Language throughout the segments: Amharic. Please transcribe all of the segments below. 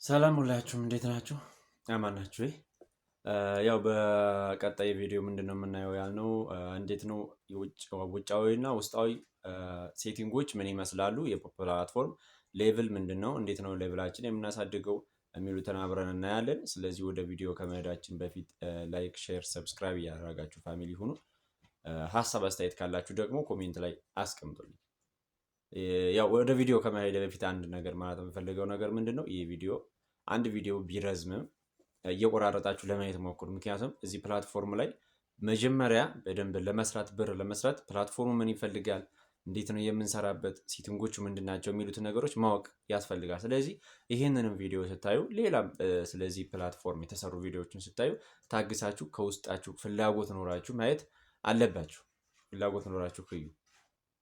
ሰላም ሁላችሁም እንዴት ናችሁ? አማን ናችሁ ወይ? ያው በቀጣይ ቪዲዮ ምንድን ነው የምናየው ያልነው እንዴት ነው ውጫዊ እና ውስጣዊ setting ኦች ምን ይመስላሉ፣ የ platform level ምንድን ነው፣ እንዴት ነው level ኣችን የምናሳድገው የሚሉትን አብረን እናያለን። ስለዚህ ወደ ቪዲዮ ከመሄዳችን በፊት like፣ share፣ subscribe እያደረጋችሁ family ሁኑ። ሀሳብ አስተያየት ካላችሁ ደግሞ comment ላይ አስቀምጡልኝ። ያው ወደ ቪዲዮ ከመሄድ በፊት አንድ ነገር ማለት የምፈልገው ነገር ምንድን ነው፣ ይህ ቪዲዮ አንድ ቪዲዮ ቢረዝምም እየቆራረጣችሁ ለማየት ሞክሩ። ምክንያቱም እዚህ platform ላይ መጀመሪያ በደንብ ለመስራት፣ ብር ለመስራት platform ኡ ምን ይፈልጋል፣ እንዴት ነው የምንሰራበት፣ setting ኦቹ ምንድን ናቸው የሚሉትን ነገሮች ማወቅ ያስፈልጋል። ስለዚህ ይህንንም ቪዲዮ ስታዩ፣ ሌላም ስለዚህ platform የተሰሩ ቪዲዮዎችን ስታዩ ታግሳችሁ ከውስጣችሁ ፍላጎት ኖራችሁ ማየት አለባችሁ። ፍላጎት ኖራችሁ እዩ።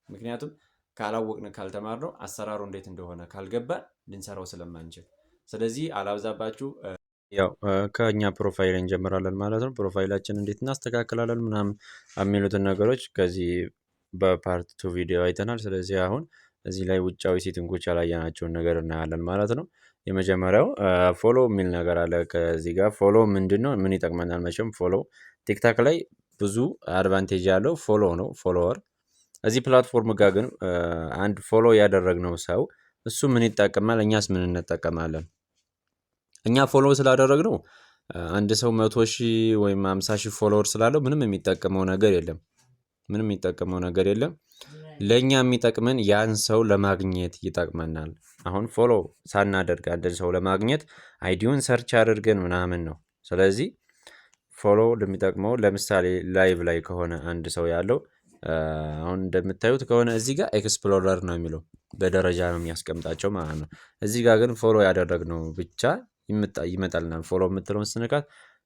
ምክንያቱም ካላወቅን፣ ካልተማርነው፣ አሰራሩ እንዴት እንደሆነ ካልገባን ልንሰራው ስለማንችል። ስለዚህ አላብዛባችሁ። ያው ከእኛ profile እንጀምራለን ማለት ነው። Profile ኣችን እንዴት እናስተካክላለን ምናምን የሚሉትን ነገሮች ከዚህ በ part 2 ቪዲዮ አይተናል። ስለዚህ አሁን እዚህ ላይ ውጫዊ setting ኦች ያላየናቸውን ነገር እናያለን ማለት ነው። የመጀመሪያው follow የሚል ነገር አለ። ከዚህ ጋር follow ምንድን ነው? ምን ይጠቅመናል? መቼም follow ቲክታክ ላይ ብዙ advantage ያለው follow ነው፣ follower። እዚህ platform ጋር ግን አንድ follow ያደረግነው ሰው እሱ ምን ይጠቀማል? እኛስ ምን እንጠቀማለን? እኛ follow ስላደረግነው አንድ ሰው 100,000 ወይም 50,000 follower ስላለው ምንም የሚጠቀመው ነገር የለም። ምንም የሚጠቀመው ነገር የለም። ለእኛ የሚጠቅመን ያን ሰው ለማግኘት ይጠቅመናል። አሁን follow ሳናደርግ አንድን ሰው ለማግኘት ID ውን search አድርገን ምናምን ነው። ስለዚህ follow ለሚጠቅመው ለምሳሌ live ላይ ከሆነ አንድ ሰው ያለው፣ አሁን እንደምታዩት ከሆነ እዚህ ጋር explorer ነው የሚለው፣ በደረጃ ነው የሚያስቀምጣቸው ማለት ነው። እዚህ ጋር ግን follow ያደረግነው ብቻ ይመጣልናል። Follow የምትለውን ስንነካት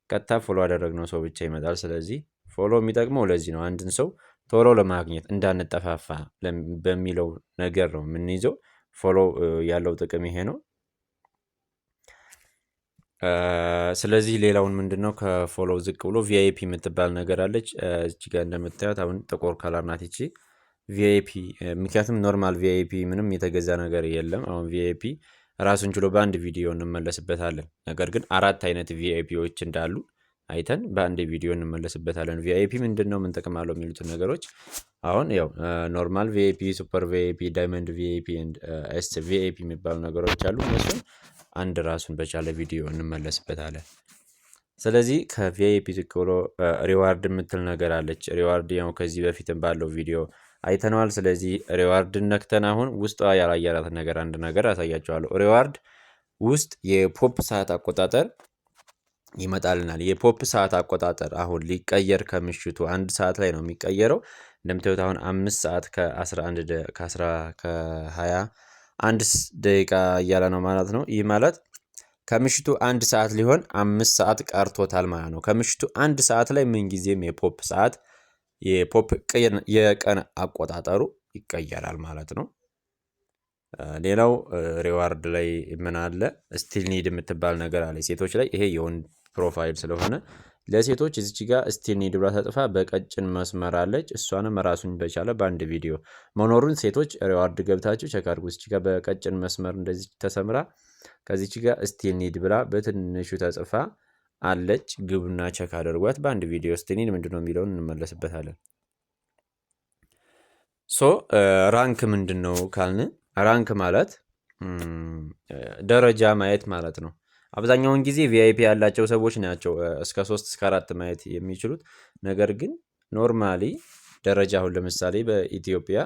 ቀጥታ follow ያደረግነው ሰው ብቻ ይመጣል። ስለዚህ follow የሚጠቅመው ለዚህ ነው። አንድን ሰው ቶሎ ለማግኘት እንዳንጠፋፋ በሚለው ነገር ነው የምንይዘው። Follow ያለው ጥቅም ይሄ ነው። ስለዚህ ሌላውን ምንድን ነው፣ ከ follow ዝቅ ብሎ VIP የምትባል ነገር አለች። እዚህ ጋር እንደምታዩት አሁን ጥቁር color ናት ይቺ VIP። ምክንያቱም normal VIP ምንም የተገዛ ነገር የለም። አሁን VIP ራሱን ችሎ በአንድ ቪዲዮ እንመለስበታለን። ነገር ግን አራት አይነት VIP ዎች እንዳሉ አይተን በአንድ ቪዲዮ እንመለስበታለን። VIP ምንድን ነው፣ ምን ጥቅም አለው የሚሉትን ነገሮች። አሁን ያው normal VIP፣ super VIP፣ diamond VIP፣ S VIP የሚባሉ ነገሮች አሉ። እነሱን አንድ ራሱን በቻለ ቪዲዮ እንመለስበታለን። ስለዚህ ከ VIP ዝቅ ብሎ reward የምትል ነገር አለች። Reward ያው ከዚህ በፊትም ባለው ቪዲዮ አይተነዋል። ስለዚህ reward ን ነክተን አሁን ውስጧ ያላየናትን ነገር አንድ ነገር አሳያችኋለሁ። Reward ውስጥ የፖፕ ሰዓት አቆጣጠር ይመጣልናል። የፖፕ ሰዓት አቆጣጠር አሁን ሊቀየር ከምሽቱ 1 ሰዓት ላይ ነው የሚቀየረው። እንደምታዩት አሁን 5 ሰዓት ከ11 ከ21 ደቂቃ እያለ ነው ማለት ነው። ይህ ማለት ከምሽቱ 1 ሰዓት ሊሆን 5 ሰዓት ቀርቶታል ማለት ነው። ከምሽቱ 1 ሰዓት ላይ ምንጊዜም የፖፕ ሰዓት፣ የፖፕ የቀን አቆጣጠሩ ይቀየራል ማለት ነው። ሌላው reward ላይ ምን አለ? Still need የምትባል ነገር አለ ሴቶች ላይ። ይሄ የወንድ profile ስለሆነ ለሴቶች እዚች ጋር still need ብላ ተጽፋ በቀጭን መስመር አለች። እሷንም ራሱን በቻለ በአንድ ቪዲዮ መኖሩን ሴቶች reward ገብታችሁ check አድርጉ። እዚች ጋር በቀጭን መስመር እንደዚህ ተሰምራ ከዚች ጋር still need ብላ በትንሹ ተጽፋ አለች። ግቡና check አድርጓት። በአንድ ቪዲዮ still need ምንድነው የሚለውን እንመለስበታለን። So rank ምንድን ነው ካልን rank ማለት ደረጃ ማየት ማለት ነው። አብዛኛውን ጊዜ VIP ያላቸው ሰዎች ናቸው እስከ ሶስት እስከ አራት ማየት የሚችሉት። ነገር ግን normally ደረጃ አሁን ለምሳሌ በኢትዮጵያ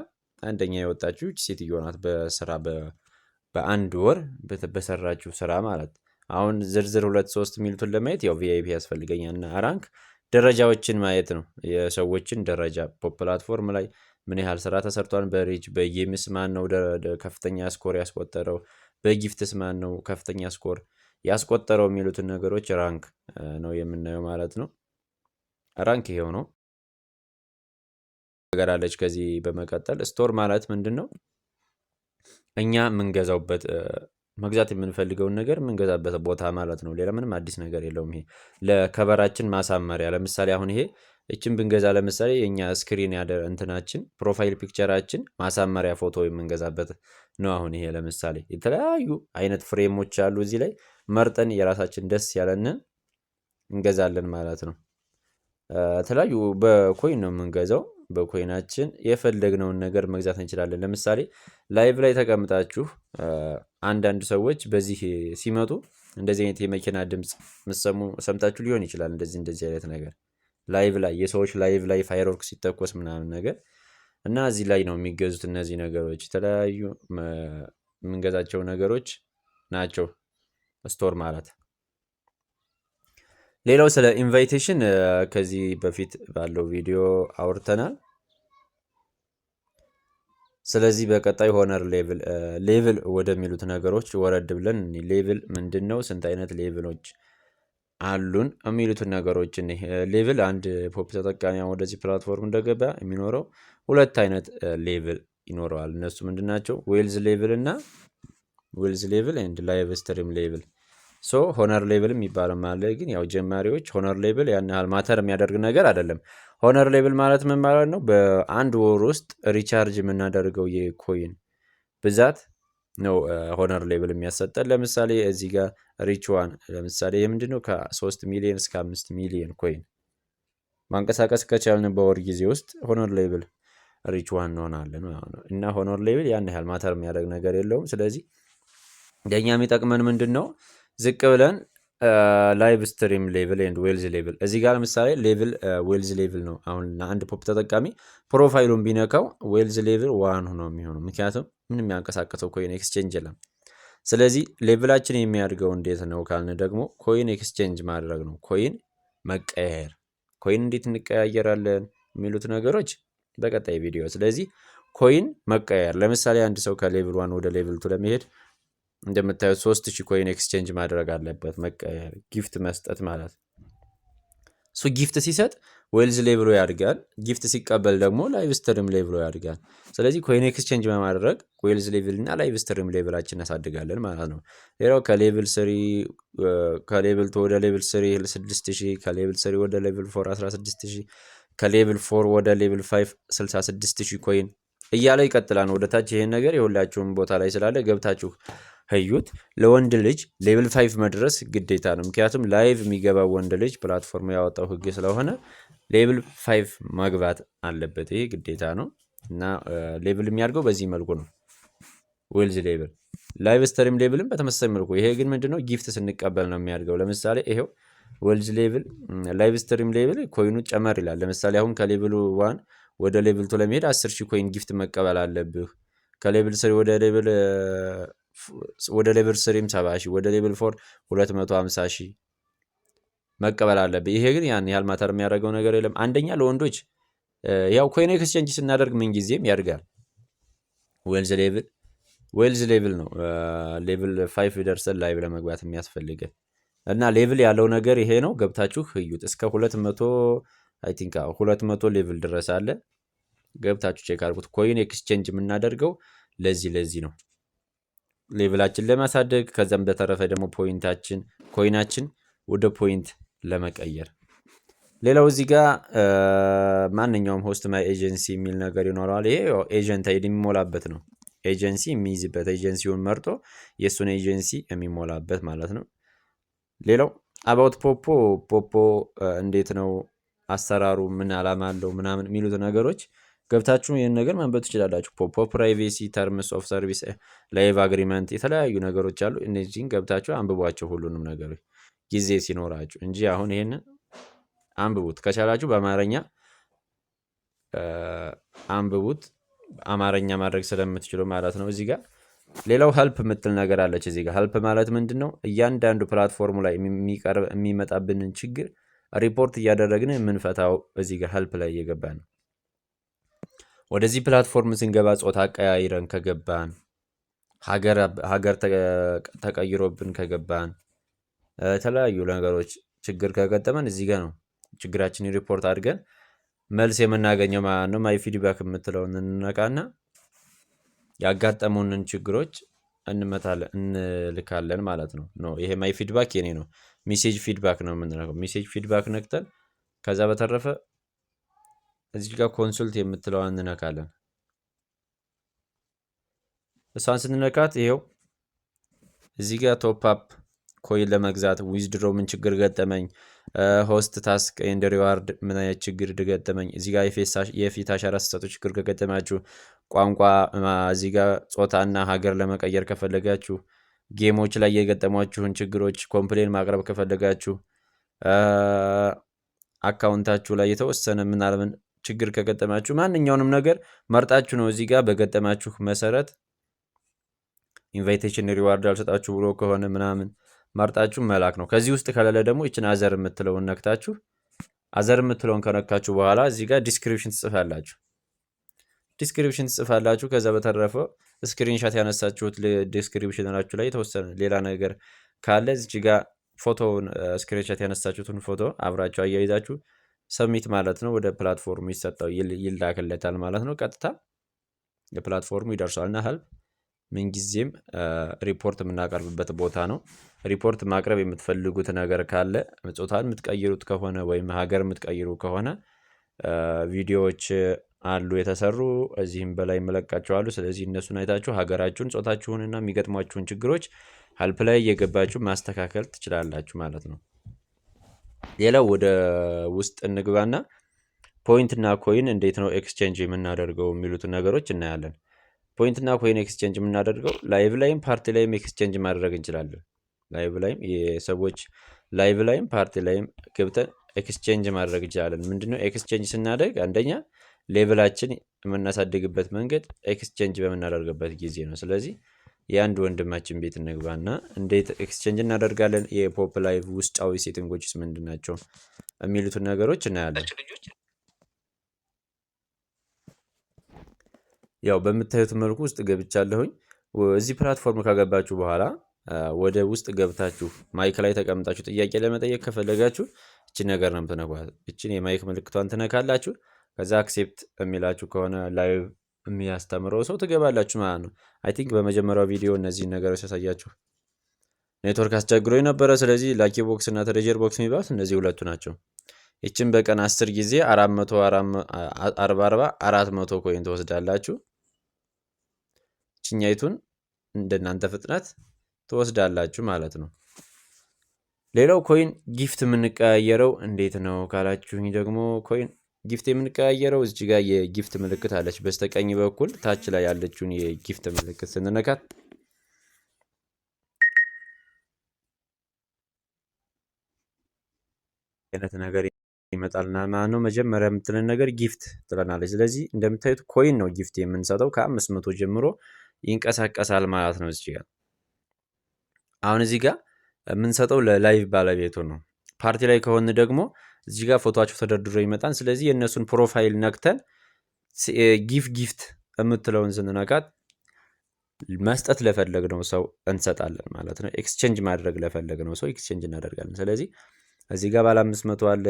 አንደኛ የወጣችው ሴትዮ ናት፣ በስራ በአንድ ወር በሰራችው ስራ ማለት። አሁን ዝርዝር ሁለት ሶስት የሚሉትን ለማየት ያው VIP ያስፈልገኛል እና rank ደረጃዎችን ማየት ነው። የሰዎችን ደረጃ platform ላይ ምን ያህል ስራ ተሰርቷል፣ በ reach፣ በ games ማን ነው ከፍተኛ score ያስቆጠረው፣ በ gifts ማን ነው ከፍተኛ score ያስቆጠረው የሚሉትን ነገሮች rank ነው የምናየው ማለት ነው። Rank ይሄው ነው። ነገር አለች። ከዚህ በመቀጠል store ማለት ምንድን ነው? እኛ የምንገዛውበት፣ መግዛት የምንፈልገውን ነገር የምንገዛበት ቦታ ማለት ነው። ሌላ ምንም አዲስ ነገር የለውም። ይሄ ለ cover ኣችን ማሳመሪያ፣ ለምሳሌ አሁን ይሄ እችን ብንገዛ ለምሳሌ የእኛ screen ያደ እንትናችን profile picture ኣችን ማሳመሪያ ፎቶ የምንገዛበት ነው። አሁን ይሄ ለምሳሌ የተለያዩ አይነት frame ኦች አሉ እዚህ ላይ። መርጠን የራሳችን ደስ ያለንን እንገዛለን ማለት ነው። የተለያዩ በ coin ነው የምንገዛው። በ coin ኣችን የፈለግነውን ነገር መግዛት እንችላለን። ለምሳሌ live ላይ ተቀምጣችሁ አንዳንድ ሰዎች በዚህ ሲመጡ እንደዚህ አይነት የመኪና ድምፅ ምሰሙ ሰምታችሁ ሊሆን ይችላል። እንደዚህ እንደዚህ አይነት ነገር live ላይ የሰዎች live ላይ firework ሲተኮስ ምናምን ነገር እና እዚህ ላይ ነው የሚገዙት እነዚህ ነገሮች፣ የተለያዩ የምንገዛቸው ነገሮች ናቸው store ማለት። ሌላው ስለ invitation ከዚህ በፊት ባለው ቪዲዮ አውርተናል። ስለዚህ በቀጣይ honor level፣ level ወደሚሉት ነገሮች ወረድ ብለን level ምንድን ነው፣ ስንት አይነት level ኦች አሉን የሚሉትን ነገሮች። Level አንድ ፖፕ ተጠቃሚ ወደዚህ platform እንደገባ የሚኖረው ሁለት አይነት level ይኖረዋል። እነሱ ምንድን ናቸው? Wealth level እና wealth level and live stream level። So honor level የሚባለው አለ። ግን ያው ጀማሪዎች honor level ያን ያህል matter የሚያደርግ ነገር አይደለም። Honor level ማለት ምን ማለት ነው? በአንድ ወር ውስጥ recharge የምናደርገው የ coin ብዛት ነው honor level የሚያሰጠን። ለምሳሌ እዚህ ጋር reach one ለምሳሌ የምንድን ነው? ከ3 ሚሊዮን እስከ 5 ሚሊዮን coin ማንቀሳቀስ ከቻልን በወር ጊዜ ውስጥ honor level reach one እንሆናለን ማለት ነው። እና honor level ያን ያህል matter የሚያደርግ ነገር የለውም። ስለዚህ ለእኛ የሚጠቅመን ምንድን ነው? ዝቅ ብለን live stream level and wealth level፣ እዚህ ጋር ለምሳሌ level wealth level ነው። አሁን አንድ ፖፕ ተጠቃሚ profile ኡን ቢነካው wealth level one ነው የሚሆነው፣ ምክንያቱም ምንም ያንቀሳቀሰው coin exchange የለም። ስለዚህ level ኣችን የሚያድገው እንዴት ነው ካልን ደግሞ coin exchange ማድረግ ነው። Coin መቀያየር። Coin እንዴት እንቀያየራለን የሚሉት ነገሮች በቀጣይ ቪዲዮ። ስለዚህ coin መቀያየር፣ ለምሳሌ አንድ ሰው ከ level one ወደ level two ለመሄድ እንደምታዩት 3000 coin exchange ማድረግ አለበት። መቀየር gift መስጠት ማለት። እሱ gift ሲሰጥ wealth level ኡ ያድጋል። Gift ሲቀበል ደግሞ live stream level ኡ ያድጋል። ስለዚህ coin exchange በማድረግ wealth level እና live stream level ኣችን እናሳድጋለን ማለት ነው። ሌላው ከ level three፣ ከ level two ወደ level three 6000፣ ከ level three ወደ level four 16,000፣ ከ level four ወደ level 5 66,000 coin እያለ ይቀጥላል ወደ ታች። ይሄን ነገር የሁላችሁም ቦታ ላይ ስላለ ገብታችሁ እዩት። ለወንድ ልጅ level 5 መድረስ ግዴታ ነው። ምክንያቱም live የሚገባው ወንድ ልጅ platform ኡ ያወጣው ህግ ስለሆነ level 5 መግባት አለበት። ይሄ ግዴታ ነው እና level የሚያድገው በዚህ መልኩ ነው። Wealth level፣ live stream level ም በተመሳሳይ መልኩ። ይሄ ግን ምንድነው? Gift ስንቀበል ነው የሚያድገው። ለምሳሌ ይሄው wealth level፣ live stream level coin ኡ ጨመር ይላል። ለምሳሌ አሁን ከ level one ወደ level two ለመሄድ 10,000 coin gift መቀበል አለብህ። ከ level three ወደ level three ም 70,000፣ ወደ level four 250,000 መቀበል አለብህ። ይሄ ግን ያን ያህል matter የሚያደርገው ነገር የለም። አንደኛ ለወንዶች ያው coin exchange ስናደርግ ምን ጊዜም ያድጋል። Wealth level፣ wealth level ነው level 5 ደርሰን live ለመግባት የሚያስፈልገን እና level ያለው ነገር ይሄ ነው። ገብታችሁ እዩት። እስከ 200፣ I think 200 level ድረስ አለ። ገብታችሁ check አድርጉት። Coin exchange የምናደርገው ለዚህ ለዚህ ነው፣ level ኣችን ለማሳደግ፣ ከዛም በተረፈ ደግሞ point ኣችን፣ coin ኣችን ወደ point ለመቀየር። ሌላው እዚህ ጋር ማንኛውም host my agency የሚል ነገር ይኖረዋል። ይሄ agent ID የሚሞላበት ነው። ኤጀንሲ የሚይዝበት፣ ኤጀንሲውን መርጦ የእሱን ኤጀንሲ የሚሞላበት ማለት ነው። ሌላው about ፖፖ፣ ፖፖ እንዴት ነው አሰራሩ፣ ምን አላማ አለው ምናምን የሚሉት ነገሮች ገብታችሁ ይህን ነገር ማንበብ ትችላላችሁ። ፖፖ privacy፣ terms of service፣ live agreement፣ የተለያዩ ነገሮች አሉ። እነዚህን ገብታችሁ አንብቧቸው ሁሉንም ነገሮች ጊዜ ሲኖራችሁ እንጂ አሁን ይሄንን አንብቡት። ከቻላችሁ በአማርኛ አንብቡት። አማርኛ ማድረግ ስለምትችሉ ማለት ነው። እዚህ ጋር ሌላው help የምትል ነገር አለች። እዚህ ጋር help ማለት ምንድን ነው? እያንዳንዱ platform ኡ ላይ የሚቀርብ የሚመጣብንን ችግር ሪፖርት እያደረግን የምንፈታው እዚህ ጋር help ላይ እየገባ ነው። ወደዚህ platform ስንገባ ጾታ አቀያይረን ከገባን፣ ሀገር ተቀይሮብን ከገባን፣ የተለያዩ ነገሮች ችግር ከገጠመን እዚህ ጋር ነው ችግራችንን ሪፖርት አድርገን መልስ የምናገኘው ማለት ነው። My feedback የምትለውን እንነካና ያጋጠሙንን ችግሮች እንመታለን፣ እንልካለን ማለት ነው። No፣ ይሄ my feedback የኔ ነው። Message feedback ነው የምንነካው። Message feedback ነክተን ከዛ በተረፈ እዚህ ጋር consult የምትለዋን እንነካለን። እሷን ስንነካት ይሄው እዚህ ጋር top up Coin ለመግዛት withdraw ምን ችግር ገጠመኝ፣ host task and reward ምን አይነት ችግር ገጠመኝ፣ እዚህ ጋር የፊት አሻራ ስትሰጡ ችግር ከገጠማችሁ፣ ቋንቋ እዚህ ጋር ጾታና ሀገር ለመቀየር ከፈለጋችሁ፣ game ኦች ላይ የገጠሟችሁን ችግሮች complain ማቅረብ ከፈለጋችሁ፣ account ኣችሁ ላይ የተወሰነ ምናምን ችግር ከገጠማችሁ ማንኛውንም ነገር መርጣችሁ ነው እዚህ ጋር በገጠማችሁ መሰረት invitation reward አልሰጣችሁ ብሎ ከሆነ ምናምን መርጣችሁ መላክ ነው። ከዚህ ውስጥ ከሌለ ደግሞ ይችን other የምትለውን ነክታችሁ፣ other የምትለውን ከነካችሁ በኋላ እዚህ ጋር description ትጽፋላችሁ። Description ትጽፋላችሁ። ከዛ በተረፈ screenshot ያነሳችሁት description ኣችሁ ላይ የተወሰነ ሌላ ነገር ካለ እዚህ ጋር ፎቶውን፣ screenshot ያነሳችሁትን ፎቶ አብራችሁ አያይዛችሁ submit ማለት ነው። ወደ platform ኡ ይሰጠው ይላክለታል ማለት ነው። ቀጥታ ለ platform ኡ ይደርሷል እና help ምንጊዜም ሪፖርት የምናቀርብበት ቦታ ነው። ሪፖርት ማቅረብ የምትፈልጉት ነገር ካለ፣ ጾታን የምትቀይሩት ከሆነ ወይም ሀገር የምትቀይሩ ከሆነ ቪዲዮዎች አሉ የተሰሩ፣ እዚህም በላይ የምለቃቸው አሉ። ስለዚህ እነሱን አይታችሁ ሀገራችሁን፣ ጾታችሁንና የሚገጥሟችሁን ችግሮች help ላይ እየገባችሁ ማስተካከል ትችላላችሁ ማለት ነው። ሌላው ወደ ውስጥ እንግባና point እና coin እንዴት ነው exchange የምናደርገው የሚሉትን ነገሮች እናያለን። Point እና coin exchange የምናደርገው live ላይም ፓርቲ ላይም exchange ማድረግ እንችላለን። Live ላይም የሰዎች live ላይም ፓርቲ ላይም ገብተን exchange ማድረግ እንችላለን። ምንድነው exchange ስናደርግ? አንደኛ level ኣችን የምናሳድግበት መንገድ exchange በምናደርግበት ጊዜ ነው። ስለዚህ የአንድ ወንድማችን ቤት እንግባና እንዴት exchange እናደርጋለን፣ የ Poppo Live ውስጣዊ setting ኦችስ ምንድን ናቸው የሚሉትን ነገሮች እናያለን። ያው በምታዩት መልኩ ውስጥ ገብቻለሁኝ። እዚህ platform ከገባችሁ በኋላ ወደ ውስጥ ገብታችሁ mic ላይ ተቀምጣችሁ ጥያቄ ለመጠየቅ ከፈለጋችሁ እችን ነገር ነው የምትነኳት። እችን የ mic ምልክቷን ትነካላችሁ። ከዛ accept የሚላችሁ ከሆነ live የሚያስተምረው ሰው ትገባላችሁ ማለት ነው። I think በመጀመሪያው ቪዲዮ እነዚህን ነገሮች ያሳያችሁ ኔትወርክ አስቸግሮ ነበረ። ስለዚህ lucky box እና treasure box የሚባሉት እነዚህ ሁለቱ ናቸው። ይችን በቀን 10 ጊዜ 440 400 coin ትወስዳላችሁ። ችኛይቱን እንደናንተ ፍጥነት ትወስዳላችሁ ማለት ነው። ሌላው coin gift የምንቀያየረው እንዴት ነው ካላችሁኝ ደግሞ coin gift የምንቀያየረው እዚህ ጋር የ gift ምልክት አለች። በስተቀኝ በኩል ታች ላይ ያለችውን የ gift ምልክት ስንነካት አይነት ነገር ይመጣልና ማለት ነው። መጀመሪያ የምትለን ነገር gift ትለናለች። ስለዚህ እንደምታዩት coin ነው gift የምንሰጠው፣ ከ500 ጀምሮ ይንቀሳቀሳል ማለት ነው። እዚህ ጋር አሁን እዚህ ጋር የምንሰጠው ለ live ባለቤቱ ነው። ፓርቲ ላይ ከሆን ደግሞ እዚህ ጋር ፎቶቸው ተደርድሮ ይመጣል። ስለዚህ የእነሱን profile ነክተን give gift የምትለውን ስንነካት መስጠት ለፈለግነው ሰው እንሰጣለን ማለት ነው። Exchange ማድረግ ለፈለግነው ሰው exchange እናደርጋለን። ስለዚህ እዚህ ጋር ባለ 500 አለ፣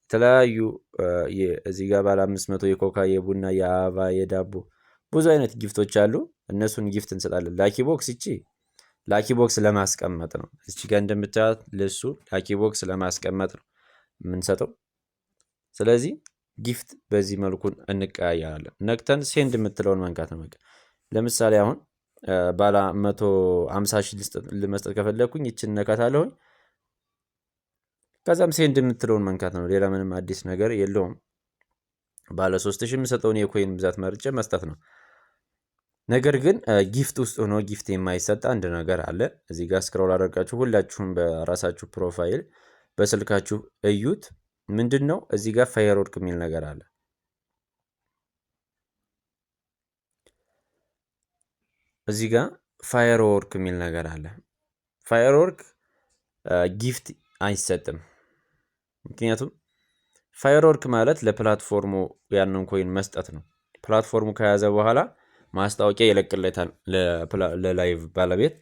የተለያዩ እዚህ ጋር ባለ 500 የኮካ፣ የቡና፣ የአበባ፣ የዳቦ ብዙ አይነት gift ኦች አሉ። እነሱን gift እንሰጣለን። Lucky box፣ ይቺ lucky box ለማስቀመጥ ነው። እቺ ጋር እንደምታያት ለሱ lucky box ለማስቀመጥ ነው የምንሰጠው። ስለዚህ gift በዚህ መልኩ እንቀያየራለን። ነክተን send የምትለውን መንካት ነው። በቃ ለምሳሌ አሁን ባለ 150,000 ለመስጠት ከፈለግኩኝ ይችን ነካታለሁኝ። ከዛም send የምትለውን መንካት ነው። ሌላ ምንም አዲስ ነገር የለውም። ባለ 3000 የምሰጠውን የ coin ብዛት መርጬ መስጠት ነው። ነገር ግን gift ውስጥ ሆኖ gift የማይሰጥ አንድ ነገር አለ። እዚህ ጋር scroll አድርጋችሁ ሁላችሁም በራሳችሁ profile በስልካችሁ እዩት። ምንድን ነው? እዚህ ጋር firework የሚል ነገር አለ። እዚህ ጋር firework የሚል ነገር አለ። Firework gift አይሰጥም። ምክንያቱም firework ማለት ለ platform ኡ ያንን coin መስጠት ነው። Platform ኡ ከያዘ በኋላ ማስታወቂያ ይለቅለታል ለ live ባለቤት።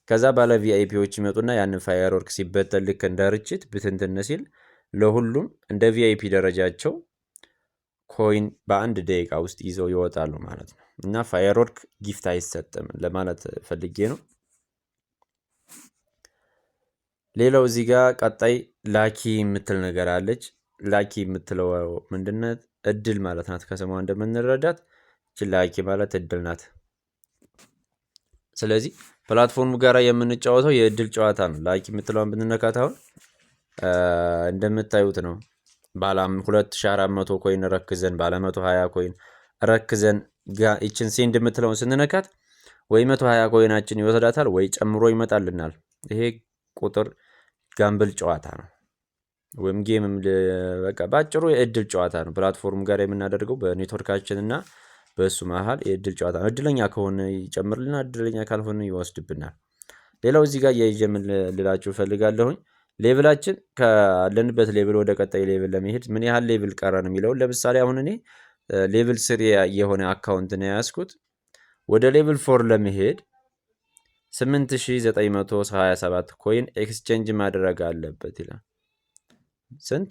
ከዛ ባለ VIP ዎች ይመጡና ያንን firework ሲበተን ልክ እንደ ርችት ብትንትን ሲል ለሁሉም እንደ VIP ደረጃቸው coin በአንድ ደቂቃ ውስጥ ይዘው ይወጣሉ ማለት ነው። እና firework gift አይሰጥም ለማለት ፈልጌ ነው። ሌላው እዚህ ጋር ቀጣይ lucky የምትል ነገር አለች። Lucky የምትለው ምንድነት? እድል ማለት ናት። ከስሟ እንደምንረዳት ይቺ lucky ማለት እድል ናት። ስለዚህ Platform ኡ ጋር የምንጫወተው የእድል ጨዋታ ነው። Lucky የምትለዋን ብንነካት አሁን እንደምታዩት ነው። ባለ 2400 coin ረክዘን፣ ባለ 120 coin ረክዘን ይችን send የምትለውን ስንነካት ወይ 120 coin ኣችን ይወስዳታል ወይ ጨምሮ ይመጣልናል። ይሄ ቁጥር gamble ጨዋታ ነው ወይም game፣ በቃ በአጭሩ የእድል ጨዋታ ነው። Platform ጋር የምናደርገው በኔትወርካችን እና በእሱ መሀል የእድል ጨዋታ ነው። እድለኛ ከሆነ ይጨምርልናል፣ እድለኛ ካልሆነ ይወስድብናል። ሌላው እዚህ ጋር እያይዤ ምን ልላችሁ እፈልጋለሁኝ፣ level ኣችን ካለንበት level ወደ ቀጣይ level ለመሄድ ምን ያህል level ቀረን የሚለውን፣ ለምሳሌ አሁን እኔ level 3 የሆነ account ነው የያዝኩት። ወደ level 4 ለመሄድ 8927 coin exchange ማድረግ አለበት ይላል። ስንት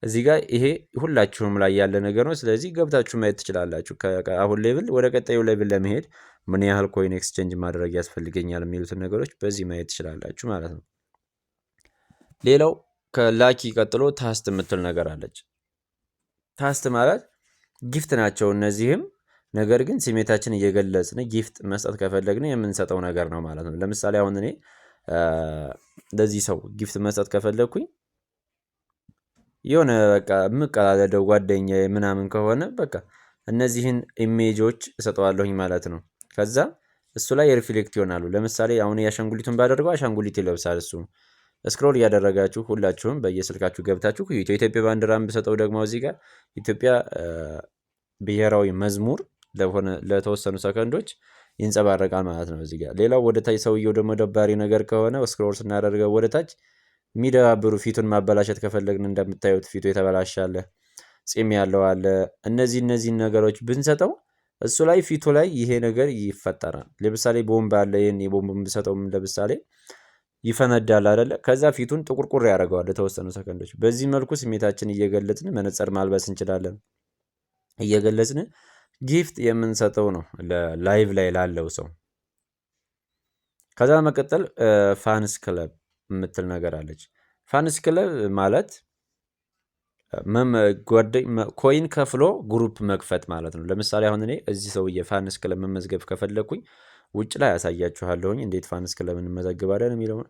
እዚህ ጋር ይሄ ሁላችሁም ላይ ያለ ነገር ነው። ስለዚህ ገብታችሁ ማየት ትችላላችሁ። አሁን level ወደ ቀጣዩ level ለመሄድ ምን ያህል coin exchange ማድረግ ያስፈልገኛል የሚሉትን ነገሮች በዚህ ማየት ትችላላችሁ ማለት ነው። ሌላው ከ lucky ቀጥሎ taste የምትል ነገር አለች። Taste ማለት gift ናቸው እነዚህም፣ ነገር ግን ስሜታችን እየገለጽን gift መስጠት ከፈለግን የምንሰጠው ነገር ነው ማለት ነው። ለምሳሌ አሁን እኔ ለዚህ ሰው gift መስጠት ከፈለግኩኝ፣ የሆነ በቃ የምቀላለደው ጓደኛዬ ምናምን ከሆነ በቃ እነዚህን image ኦች እሰጠዋለሁኝ ማለት ነው። ከዛ እሱ ላይ reflect ይሆናሉ። ለምሳሌ አሁን የአሻንጉሊቱን ባደርገው አሻንጉሊት ይለብሳል እሱ። Scroll እያደረጋችሁ ሁላችሁም በየስልካችሁ ገብታችሁ የኢትዮጵያ ባንዲራን ብሰጠው ደግሞ እዚህ ጋር ኢትዮጵያ ብሔራዊ መዝሙር ለሆነ ለተወሰኑ ሰከንዶች ይንጸባረቃል ማለት ነው። እዚህ ጋር ሌላው ወደ ታች ሰውየው ደግሞ ደባሪ ነገር ከሆነ scroll ስናደርገው ወደ ታች የሚደባብሩ፣ ፊቱን ማበላሸት ከፈለግን እንደምታዩት ፊቱ የተበላሸ አለ፣ ጺም ያለው አለ። እነዚህን ነገሮች ብንሰጠው እሱ ላይ ፊቱ ላይ ይሄ ነገር ይፈጠራል። ለምሳሌ ቦምብ አለ። ይሄን የቦምብ ብንሰጠው ለምሳሌ ይፈነዳል አይደለ? ከዛ ፊቱን ጥቁርቁር ያደርገዋል ለተወሰኑ ሰከንዶች። በዚህ መልኩ ስሜታችን እየገለጽን መነጽር ማልበስ እንችላለን። እየገለጽን gift የምንሰጠው ነው ለ live ላይ ላለው ሰው። ከዛ በመቀጠል fans club የምትል ነገር አለች። Fans club ማለት coin ከፍሎ group መክፈት ማለት ነው። ለምሳሌ አሁን እኔ እዚህ ሰውዬ fans club መመዝገብ ከፈለግኩኝ ውጭ ላይ ያሳያችኋለሁኝ እንዴት fans club እንመዘግባለን የሚለውን።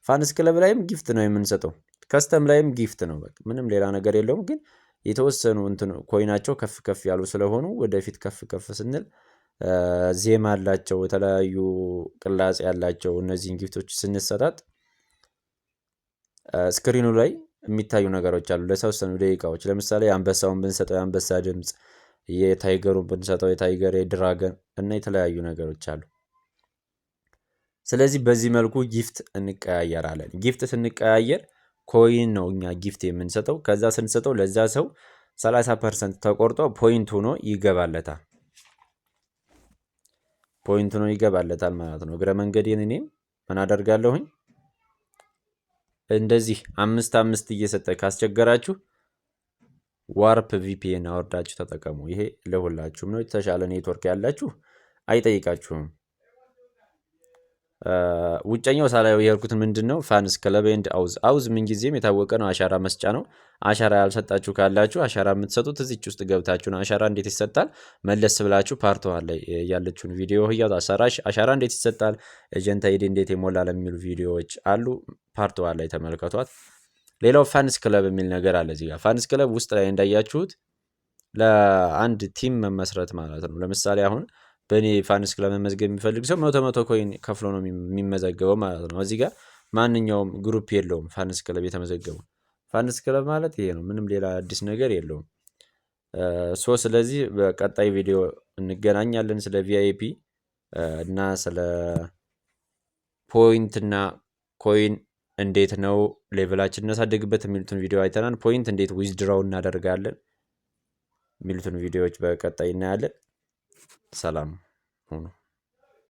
Fans club ላይም gift ነው የምንሰጠው። Custom ላይም gift ነው። በቃ ምንም ሌላ ነገር የለውም። ግን የተወሰኑ እንትን coin ኣቸው ከፍ ከፍ ያሉ ስለሆኑ ወደፊት ከፍ ከፍ ስንል ዜማ አላቸው፣ የተለያዩ ቅላጼ ያላቸው፣ እነዚህን gift ኦች ስንሰጣጥ screen ኑ ላይ የሚታዩ ነገሮች አሉ ለተወሰኑ ደቂቃዎች። ለምሳሌ የአንበሳውን ብንሰጠው የአንበሳ ድምፅ፣ የ tiger ኡን ብንሰጠው የ tiger፣ የ dragon እና የተለያዩ ነገሮች አሉ። ስለዚህ በዚህ መልኩ gift እንቀያየራለን። Gift ስንቀያየር coin ነው እኛ gift የምንሰጠው። ከዛ ስንሰጠው ለዛ ሰው 30% ተቆርጦ point ሆኖ ይገባለታል። Point ሆኖ ይገባለታል ማለት ነው። እግረ መንገዴን እኔም ምን አደርጋለሁኝ፣ እንደዚህ አምስት አምስት እየሰጠ ካስቸገራችሁ Warp VPN አወርዳችሁ ተጠቀሙ። ይሄ ለሁላችሁም ነው። የተሻለ ኔትወርክ ያላችሁ አይጠይቃችሁም። ውጨኛው ሳላየው የሄድኩት ምንድን ነው? Fans club and auth። Auth ምንጊዜም የታወቀ ነው፣ አሻራ መስጫ ነው። አሻራ ያልሰጣችሁ ካላችሁ አሻራ የምትሰጡት እዚች ውስጥ ገብታችሁ ነው። አሻራ እንዴት ይሰጣል? መለስ ብላችሁ part one ላይ ያለችውን ቪዲዮ ህያው አሻራ እንዴት ይሰጣል፣ agent ID እንዴት ይሞላል የሚሉ ቪዲዮዎች አሉ። Part one ላይ ተመልከቷት። ሌላው fans club የሚል ነገር አለ እዚህ ጋር። Fans club ውስጥ ላይ እንዳያችሁት ለአንድ team መመስረት ማለት ነው። ለምሳሌ አሁን በእኔ fans club መመዝገብ የሚፈልግ ሰው 100 100 coin ከፍሎ ነው የሚመዘገበው ማለት ነው። እዚህ ጋር ማንኛውም group የለውም fans club የተመዘገበው። Fans club ማለት ይሄ ነው። ምንም ሌላ አዲስ ነገር የለውም። So ስለዚህ በቀጣይ ቪዲዮ እንገናኛለን። ስለ VIP እና ስለ point እና coin እንዴት ነው level ኣችን እናሳድግበት የሚሉትን ቪዲዮ አይተናል። Point እንዴት withdraw እናደርጋለን የሚሉትን ቪዲዮዎች በቀጣይ እናያለን። ሰላም ሁኑ።